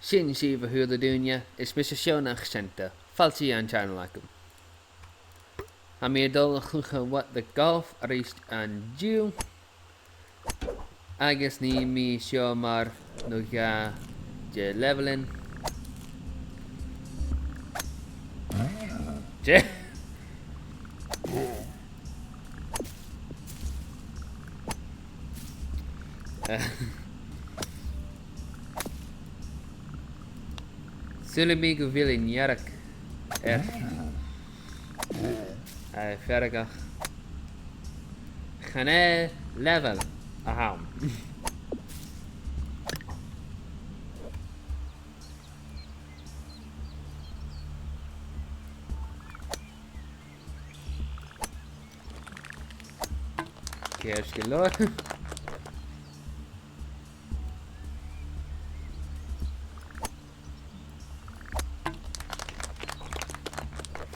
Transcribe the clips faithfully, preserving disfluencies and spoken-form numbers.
Sin sibh, a h-uile duine, is mise Seònach Seanta. Fàilte dhan channel agam. Tha mi a' dol a chluich What the Golf a-rithist an-diugh, agus nì mi seo mar no dhà de levelan. De- Eh. Saoilidh mi gu bheil an fhearg air. Eh, feargach. Chan e level a th' ann. Ceart gu leòr.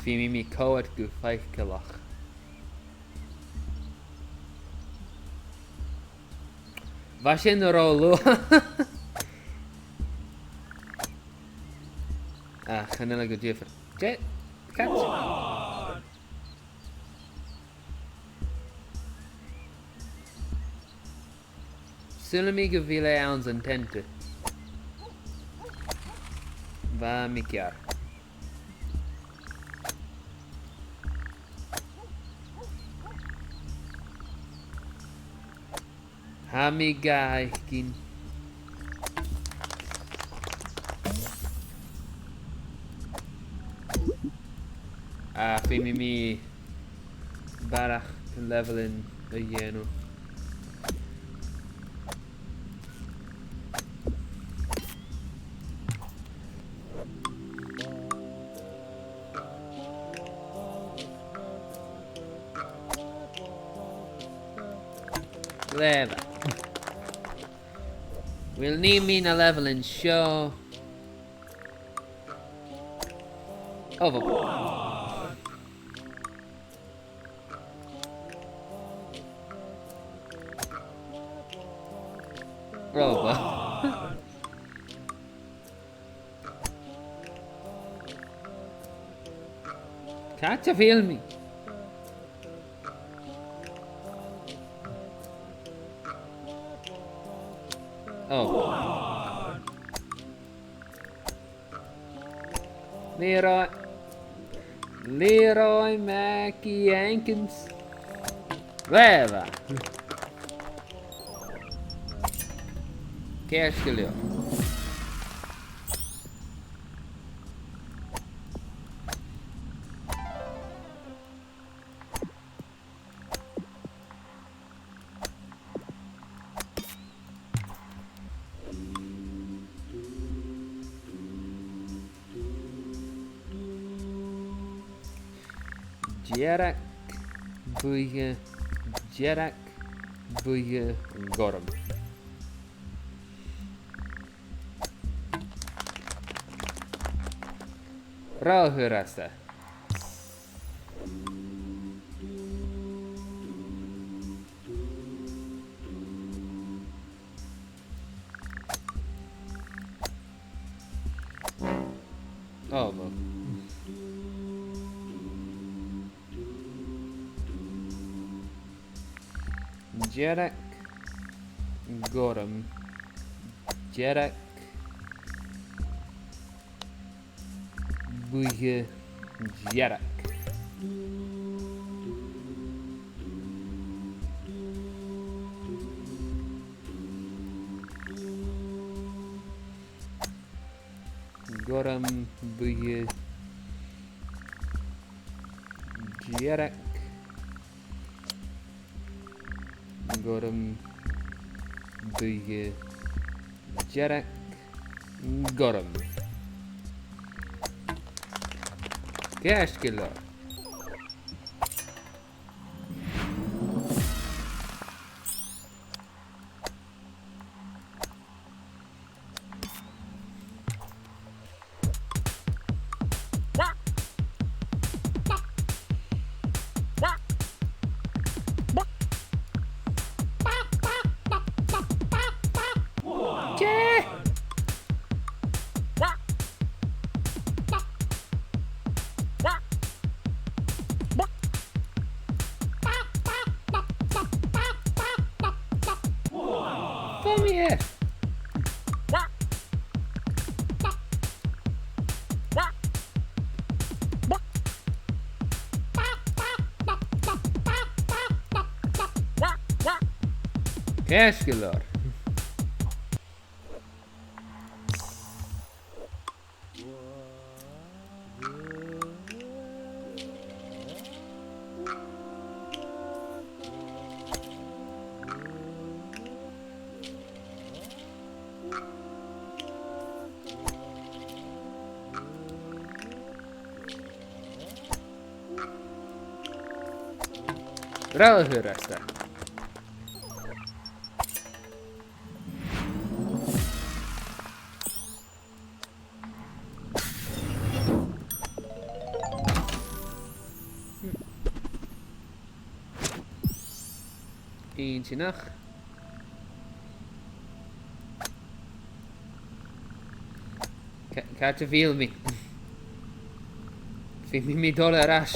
Feumaidh mi coimhead gu faiceallach. Bha sin ro luath. Ah, chan eil e gu diofar. De-, càit? Saoilidh mi gu bheil e anns an teanta. Bha mi ceàrr. Tha mi ga fhaicinn. Ah, feumaidh mi barrachd levelan a dhèanamh. Level. Uill, nì mi na levelan seo. Oh, bha. Oh, bha. Càit a bheil mi? Oh. Leroy. Leroy Mackie Jenkins. Level. Ceart gu leòr. Dearg, buidhe, dearg, buidhe, gorm. Ro fhurasta. Oh, bha. Dearg, gorm, dearg, buidhe, dearg. Gorm, buidhe, dearg. Gorm, buidhe, dearg, gorm. Ceart gu leòr. Tè! Ceart. Ceart gu leòr. Rud a thuirt e. Inntinneach. Cà, càit a bheil mi? Feumaidh mi dol air ais.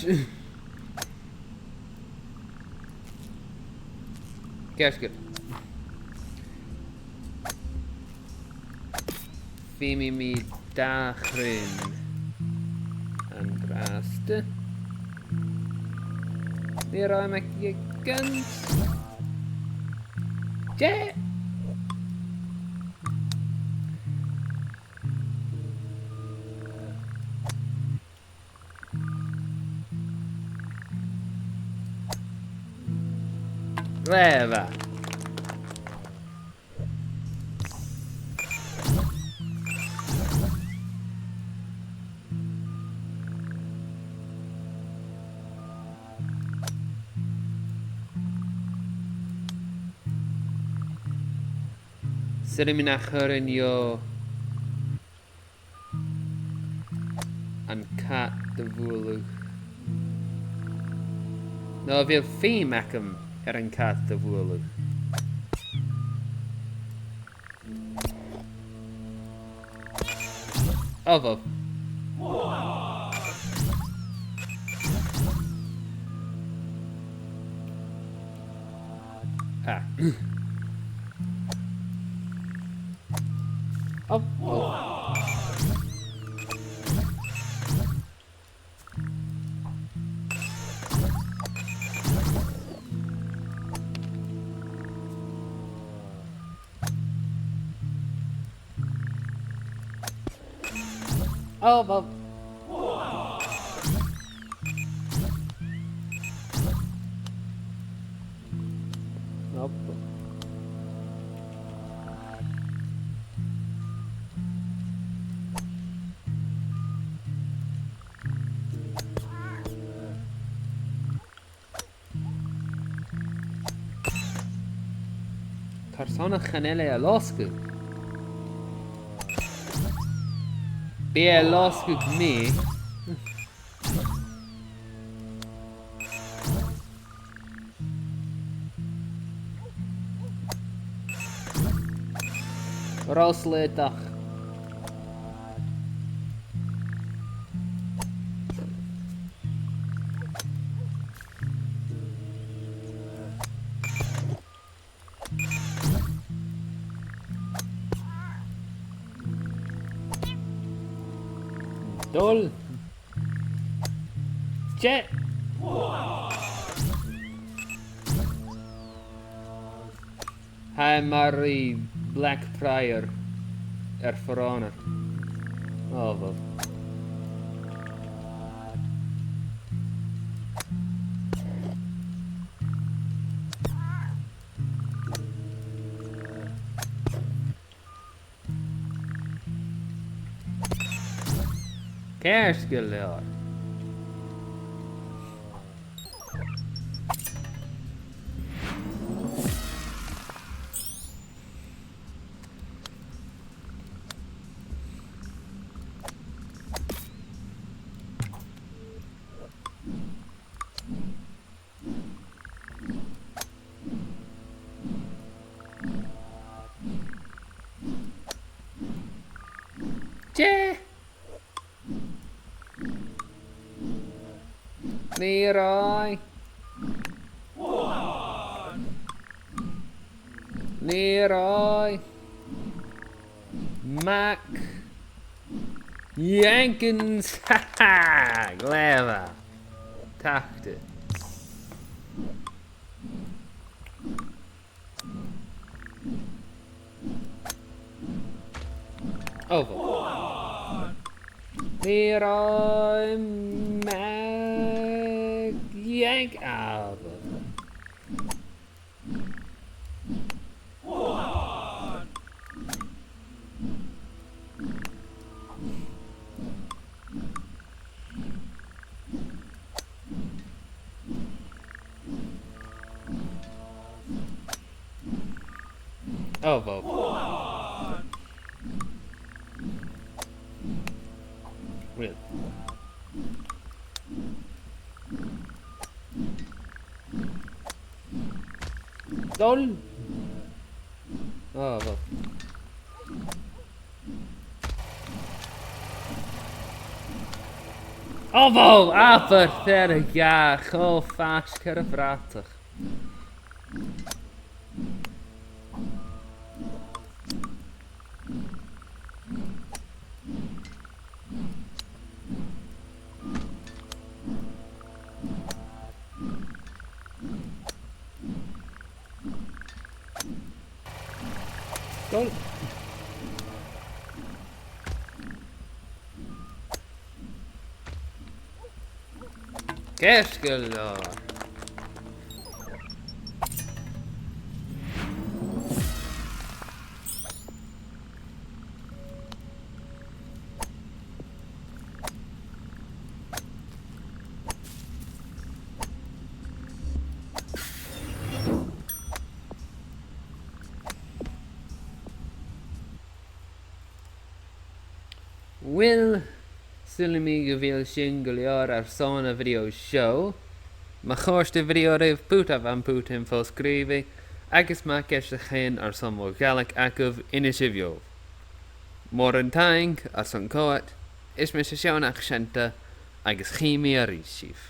Ceart gu leòr. Feumaidh mi dà chrann an-dràsta. Leroy MacGiggins. Dè? Glè mhath. Saoilidh mi nach urrainn dhomh an cat a bhualadh. No a bheil feum agam air an cat a bhualadh? Oh, well. Ah. Oh, well. Oh, well. Nope. Carson a chan eil e a' losgadh? Bidh e a' losgadh mi. Ro slaodach. Dol. Tè. Tha e mar ri Blackprior air For Honor. Oh, well. Ceart gu leòr. Tè. Leroy. Leroy. Mac Jenkins. Ha ha! Glè mhath. Tactics. Oval. Leroy Mac Yank. Ah, oval. Oh, wow. Really? Dol. Oh, wow. Oh, wow! Abair, there you go. Cho faisg air a' bhratach. Dol. Ceart gu leòr. Uill, saoilidh mi gu bheil sin gu leòr airson a' bhideo seo. Ma chòrd a' bhideo ribh, put am putan fo-sgrìobhaidh, agus ma tha ceist agaibh airson mo Ghàidhlig agaibh, innsibh dhomh. Mòran taing airson coimhead, is mise Seònach Seunta, agus chì mi a-rithist sibh.